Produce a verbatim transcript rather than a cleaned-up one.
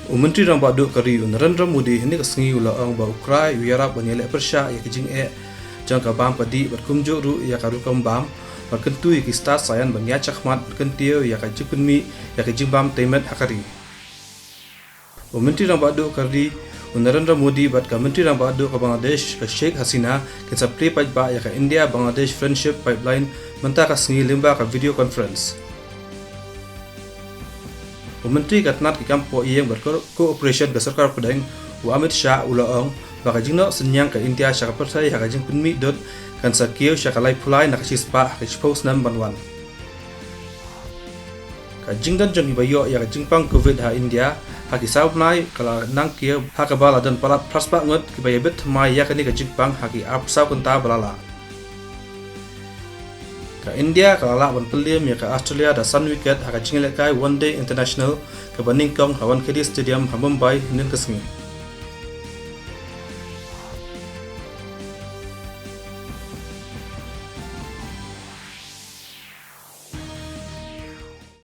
U Myntri Rangbah Duh ka ri u Narendra Modi hynne ka sngi u la ong ba u krai u ïarap ban ïaleh pyrshah ïa ki jingeh jong ka bam ka dih bad kumjuh ruh ïa ka rukom bam, bad kyntu ïa ki stad saian ban ïaid shakhmat ban kyntiew ïa ka jingpynmih ïa ka jingbam tei met ha ka ri. U Myntri Rangbah Duh ka ri u Narendra Modi bad ka Myntri Rangbah Duh ka Bangladesh ka Sheikh Hasina kin sa plie paidbah ïa ka India Bangladesh Friendship Pipeline mynta ka sngi lyngba ka video conference. U Myntri ka tnat ki kam pohïing bad ko-, cooperation ka sorkar pdeng, u Amit Shah u la ong ba ka jingnoh synñiang ka India sha ka pyrthei ha ka jingpynmih dud kan sa kiew sha ka laiphew lai na ka shispah ha ka shiphew snem ban wan. Ka jingdon jong kiba ïoh ïa ka jingpang Covid ha India ha ki saw bnai ka la nang kiew, ha kaba la don palat phra spah ngut kiba ïabit thymmai ïa kane ka jingpang ha ki arphew saw kynta ba la lah. Ka India ka la lah ban pynliem ïa ka Australia da san wicket ha ka jingïalehkai One Day International kaba nyngkong ha Wankhede Stadium ha Mumbai hynnin ka sngi.